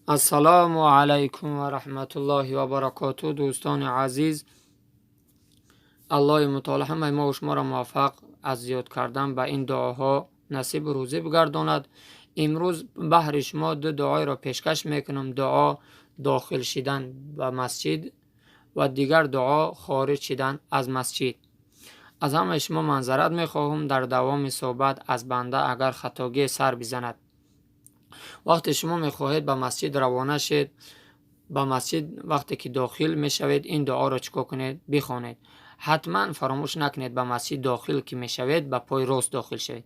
Ассалому алайкум ва раҳматуллоҳи ва баракоту. Дӯстони азиз, Аллоҳи мутаол ҳамаи мо шуморо муваффақ аз зиёд кардан ба ин дуоҳо насибу рӯзӣ бигардонад. Имрӯз баҳри шумо ду дуоеро пешкаш мекунам: дуо дохил шидан ба масҷид ва дигар дуо хориҷ шидан аз масҷид. Аз ҳамаи шумо маъзарат мехоҳам, дар давоми суҳбат аз банда агар хатогие сар бизанад. Вақте шумо мехоҳед ба масҷид равона шед, ба масҷид вақте ки дохил мешавед, ин дуоро чӣ кор кунед? Бихонед. Ҳатман фаромӯш накунед, ба масҷид дохил ки мешавед, ба пои рост дохил шавед.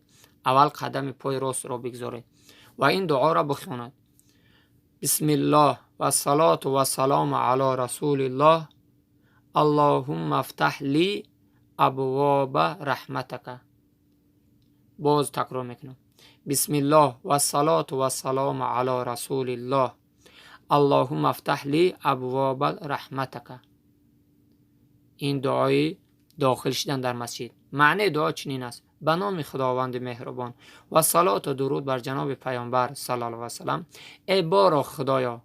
Аввал қадами пои ростро бигзоред ва ин дуоро бихонед: Бисмиллоҳ вассалоту вассалому ало расулиллоҳ, аллоҳумма афтаҳ ли абвоба раҳматака. Боз такрор мекунам: Бисмиллоҳ вассалоту вассалому ало расулиллоҳ, аллоҳумма афтаҳ ли абвоба раҳматака. Ин дуои дохил шидан дар масҷид. Маънии дуо чунин аст: ба номи Худованди меҳрубон ва салоту дуруд бар ҷаноби Паёмбар саллаллоҳу васалам, эй боро Худоё,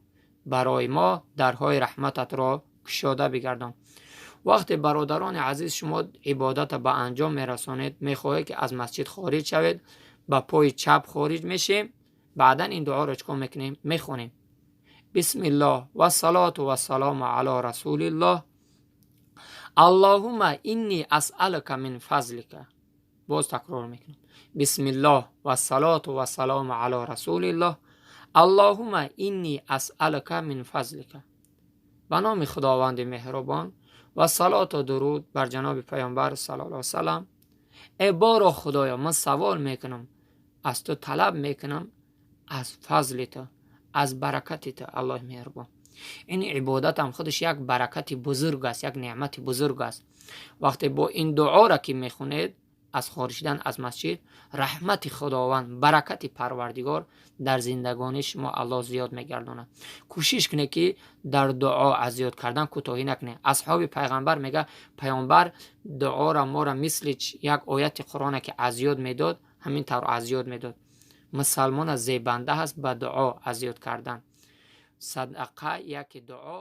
барои мо дарҳои раҳмататро кушода бигардон. Вақте, бародарони азиз, шумо ибодата ба анҷом мерасонед, мехоҳед, ки аз масҷид хориҷ шавед, ба пои чап хориҷ мешем. Баъдан ин дуоро чӣ кор мекунем? Мехонем: Бисмиллоҳ вассалоту вассалому ало расулиллоҳ, аллоҳумма инни асъалука мин фазлика. Боз такрор мекунам: Бисмиллоҳ вассалоту вассалому ало расулиллоҳ, аллоҳумма инни асъалука мин фазлика. Ба номи Худованди меҳрубон ва салоту дуруд бар ҷаноби Паёмбар саллаллоҳу васалам, э боро Худоё, ман савол мекунам аз ту, талаб мекунам аз фазли ту, аз баракати ту. Аллоҳи меҳрубон, ин ибодатам худаш як баракати бузург аст, як неъмати бузург аст. Вақте бо ин дуоро ки мехонед аз хориҷ шудан аз масҷид, раҳмати Худованд, баракати Парвардигор дар зиндагонии шумо Аллоҳ зиёд мегардонад. Кӯшиш кунед, ки дар дуо аз зиёд кардан кӯтоҳӣ накунед. Асҳоби Пайғамбар мега, Пайғамбар дуоро моро мисли як ояти Қуръоне, ки аз ёд медод, ҳамин тавр аз ёд медод. Мусалмона зебанда ҳаст ба дуо аз ёд кардан. Садақа яке дуо.